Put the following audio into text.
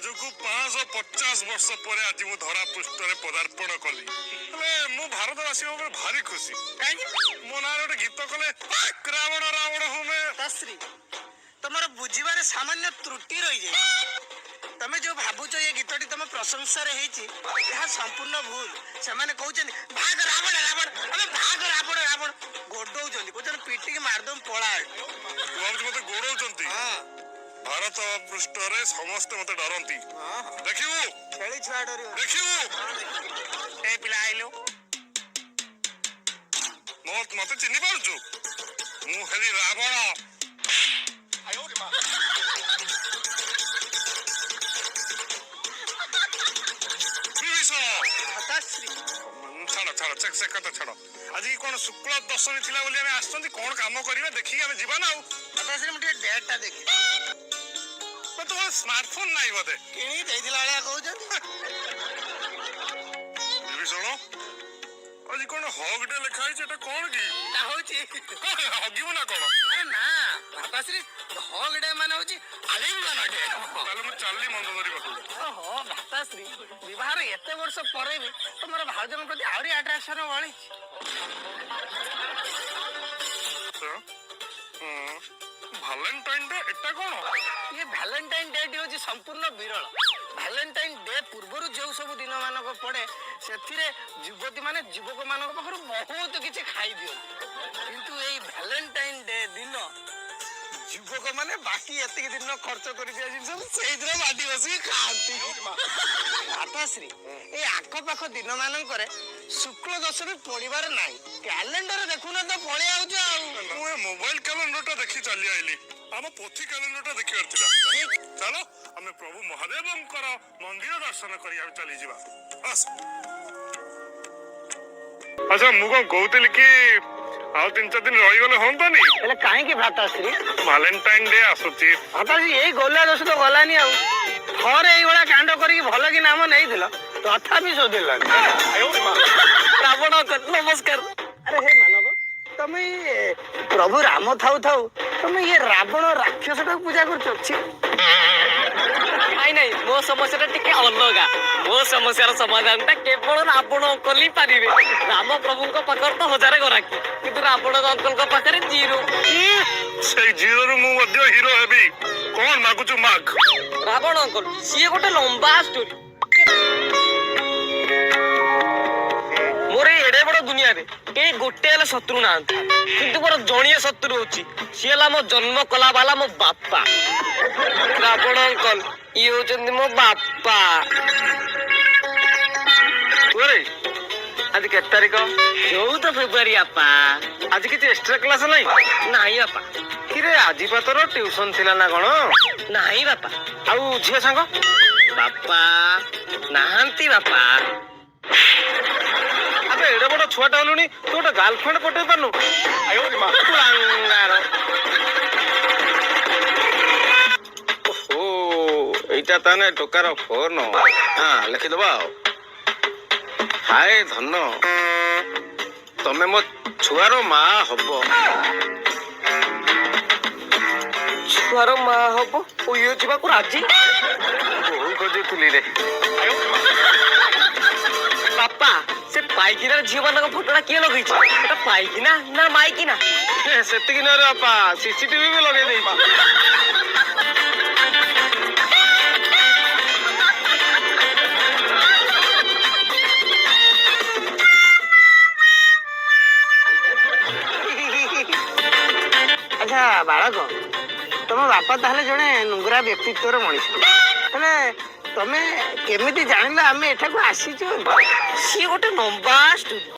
ଆଜକୁ 550 ବର୍ଷ ପରେ ଆଜି ମୁଁ ଧରା ପୃଷ୍ଠରେ ପଦାର୍ପଣ କଲି। ହେଲେ ମୁଁ ଭାରତବାସୀଙ୍କ ଉପରେ ଭାରି ଖୁସି। କାହିଁକି? ମୋ ନାଁରେ ଗୋଟେ ଗୀତ କଲେ, "ରାବଣ ରାବଣ ହୁଁ ମେଁ"। ଶାସ୍ତ୍ରୀ, ତମର ବୁଝିବାରେ ସାମାନ୍ୟ ତ୍ରୁଟି ରହିଯାଇଛି। ତମେ ଯୋଉ ଭାବୁଛ ଏ ଗୀତଟି ତମ ପ୍ରଶଂସାରେ ହେଇଛି, ଏହା ସମ୍ପୂର୍ଣ୍ଣ ଭୁଲ। ସେମାନେ କହୁଛନ୍ତି, "ଭାଗ ରାବଣ ରାବଣ, ଆମେ ଭାଗ ରାବଣ ରାବଣ"। ଗୋଡଉଛନ୍ତି, କହୁଛନ୍ତି, "ପିଟିକି ମାରିଦମ, ପଳା ଏଠୁ।" ତୁ ଭାବୁଛୁ ମତେ ଗୋଡଉଛନ୍ତି? ହଁ। ଭାରତ ପୃଷ୍ଠରେ ସମସ୍ତେ ମତେ ଡରନ୍ତି। ହଁ। ଦେଖିବୁ। ଛେଳି ଛୁଆ ଡରିବ। ଦେଖିବୁ। ଏ ପିଲା, ଆଇଲୁ। ମତେ ଚିହ୍ନି ପାରୁଛୁ? ମୁଁ ହେଲି ରାବଣ। ବିଭୀଷଣ। ଭ୍ରାତାଶ୍ରୀ। ଛାଡ଼ ଛାଡ଼, ସେ କଥା ଛାଡ଼। ଆଜି କଣ ଶୁକ୍ଳ ଦଶମୀ ଥିଲା ବୋଲି ଆମେ ଆସିଛନ୍ତି। କଣ କାମ କରିବା ଦେଖିକି ଆମେ ଯିବା ନା ଆଉ। ଭ୍ରାତାଶ୍ରୀ, ମୁଁ ଟିକେ ଡେଟ୍ ଟା ଦେଖେ। ତୁମର ସ୍ମାର୍ଟଫୋନ ନାହିଁ ବୋଧେ? କିଣିକି ଦେଇଥିଲା ଭଳିଆ କହୁଛନ୍ତି। ବିଭୀଷଣ, ଆଜି କଣ ହଗ୍ ଡେ ଲେଖା ହେଇଛି, ଏଟା କଣ କି? ତା ହଉଛି ହଗିବୁ ନା କଣ? ଆରେ ନା ଭ୍ରାତାଶ୍ରୀ, ହଗ୍ ଡେ ମାନେ ହଉଛି ଆଲିଙ୍ଗନ ଡେ। ତାହେଲେ ମୁଁ ଚାଲିଲି ମନ୍ଦୋଦରୀ ପାଖକୁ। ଓହୋ ଭ୍ରାତାଶ୍ରୀ, ବିବାହର ଏତେ ବର୍ଷ ପରେ ବି ତମର ଭାଉଜଙ୍କ ପ୍ରତି ଆହୁରି ଆଟ୍ରାକ୍ସନ ବଳିଛି। ଭାଲେଣ୍ଟାଇନ ଡେ, ଏଟା କଣ? ଇଏ ଭ୍ୟାଲେଣ୍ଟାଇନ ଡେ ଟି ହଉଛି ସମ୍ପୂର୍ଣ୍ଣ ବିରଳ। ଭ୍ୟାଲେଣ୍ଟାଇନ ଡେ ପୂର୍ବରୁ ଯେଉଁ ସବୁ ଦିନ ମାନଙ୍କ ପଡେ, ସେଥିରେ ଯୁବତୀ ମାନେ ଯୁବକ ମାନଙ୍କ ପାଖରୁ ବହୁତ କିଛି ଖାଇ ଦିଅନ୍ତି। କିନ୍ତୁ ଏଇ ଭ୍ୟାଲେଣ୍ଟାଇନ ଡେ ଦିନ ଯୁବକ ମାନେ ବାକି ଏତିକି ଦିନ ଖର୍ଚ୍ଚ କରିଥିବା ଜିନିଷ ସେଇଦିନ ବାଟି ବସିକି ଖାଆନ୍ତି। ଭ୍ରାତାଶ୍ରୀ, ଏଇ ଆଖପାଖ ଦିନ ମାନଙ୍କରେ ଶୁକ୍ଳ ଦଶମୀ ପଡିବାର ନାହିଁ। କ୍ୟାଲେଣ୍ଡର ଦେଖୁନ ତ, ପଳେଇ ଆଉଛୁ ଆଉ। ମୁଁ ଏ ମୋବାଇଲ କ୍ୟାଲେଣ୍ଡରଟା ଦେଖି ଚାଲି ଆଇଲି, ଆମ ପୋଥି କ୍ୟାଲେଣ୍ଡରଟା ଦେଖିବାର ଥିଲା। ଚାଲ, ଆମେ ପ୍ରଭୁ ମହାଦେବଙ୍କର ମନ୍ଦିର ଦର୍ଶନ କରିବାକୁ ଚାଲିଯିବା, ଆସ। ଆଚ୍ଛା, ମୁଁ କଣ କହୁଥିଲି କି ଆଉ 3-4 ଦିନ ରହିଗଲେ ହୁଅନ୍ତାନି? ହେଲେ କାହିଁକି ଭ୍ରାତାଶ୍ରୀ? ଭାଲେଣ୍ଟାଇନ ଡେ ଆସୁଛି। ଭ୍ରାତାଶ୍ରୀ, ଏଇ ଗଲା ଦୋଷ ତ ଗଲାନି, ଆଉ ଥରେ ଏଇଭଳିଆ କାଣ୍ଡ କରିକି ଭଲ କି ନାମ ନେଇଥିଲ, ତଥାପି ଶୋଧିଲାନି। ରାବଣ, ନମସ୍କାର। ଆରେ ହେ ମାନବ, ତମେ ଇଏ ପ୍ରଭୁ ରାମ ଥାଉ ଥାଉ ତମେ ଇଏ ରାବଣ ରାକ୍ଷସଟାକୁ ପୂଜା କରୁଛ? ଛି। ନାଇଁ ନାଇଁ, ମୋ ସମସ୍ୟାଟା ଟିକେ ଅଲଗା। ମୋ ସମସ୍ୟାର ସମାଧାନଟା କେବଳ ରାବଣ ଅଙ୍କଲ ହିଁ ପାରିବେ। ରାମ ପ୍ରଭୁଙ୍କ ପାଖରେ ତ ହଜାରେ ଗରାଖୀ, କିନ୍ତୁ ରାବଣ ଅଙ୍କଲଙ୍କ ପାଖରେ ଜିରୋ। ସେଇ ଜିରୋରୁ ମୁଁ ମଧ୍ୟ ହିରୋ ହେବି। କଣ ମାଗୁଛୁ, ମାଗ। ରାବଣ ଅଙ୍କଲ, ସିଏ ଗୋଟେ ଲମ୍ବା ଷ୍ଟୋରି। ମୋର ଏଇ ଏଡେ ବଡ ଦୁନିଆରେ କେହି ଗୋଟେ ହେଲେ ଶତ୍ରୁ ନାହାନ୍ତି, କିନ୍ତୁ ମୋର ଜଣିଏ ଶତ୍ରୁ ଅଛି। ସିଏ ହେଲା ମୋ ଜନ୍ମ କଲା ବାଲା ମୋ ବାପା। ରାବଣ ଅଙ୍କଲ, ଇଏ ହଉଛନ୍ତି ମୋ ବାପା। ପୁଅରେ, ଆଜି କେତେ ତାରିଖ? 14 ଫେବୃଆରୀ ବାପା। ଆଜି କିଛି ଏକ୍ସଟ୍ରା କ୍ଲାସ ନାହିଁ? ନାହିଁ ବାପା। କିରେ, ଆଜି ପା ତୋର ଟ୍ୟୁସନ ଥିଲା ନା କଣ? ନାହିଁ ବାପା। ଆଉ ଝିଅ ସାଙ୍ଗ? ବାପା ନାହାନ୍ତି ବାପା। ଆବେ, ଏଡେ ବଡ ଛୁଆଟା ହେଲୁଣି, ତୁ ଗୋଟେ ଗାର୍ଲଫ୍ରେଣ୍ଡ ପଟେଇ ପାରୁନୁ? କୁଳାଙ୍ଗାର। ଓହୋ, ଏଇଟା ତାହେଲେ ଟୋକାର ଫୋନ। ହଁ, ଲେଖିଦବା ଆଉ। ହାଏ ଧନ, ତମେ ମୋ ଛୁଆର ମା ହବ। ଛୁଆର ମା ହବ ଓ ଇଏ ଯିବାକୁ ରାଜି? ବୋହୁ ଖୋଜୁଥିଲି ରେ। ବାପା, ସେ ପାଇଖିନାର ଝିଅ ମାନଙ୍କ ଫଟୋଟା କିଏ ଲଗେଇଛି? ଏଟା ପାଇଖିନା ନା ମାଇକିନା? ସେତିକି ନୁହେଁ ରେ ବାପା, ସିସିଟିଭି ବି ଲଗେଇ ଦେଇଛି। ଆଚ୍ଛା ବାଳକ, ତମ ବାପା ତାହେଲେ ଜଣେ ନୁଙ୍ଗୁରା ବ୍ୟକ୍ତିତ୍ୱର ମଣିଷ। ହେଲେ ତମେ କେମିତି ଜାଣିଲ ଆମେ ଏଠାକୁ ଆସିଛୁ? ସିଏ ଗୋଟେ ଲମ୍ବା ଷ୍ଟୋରି।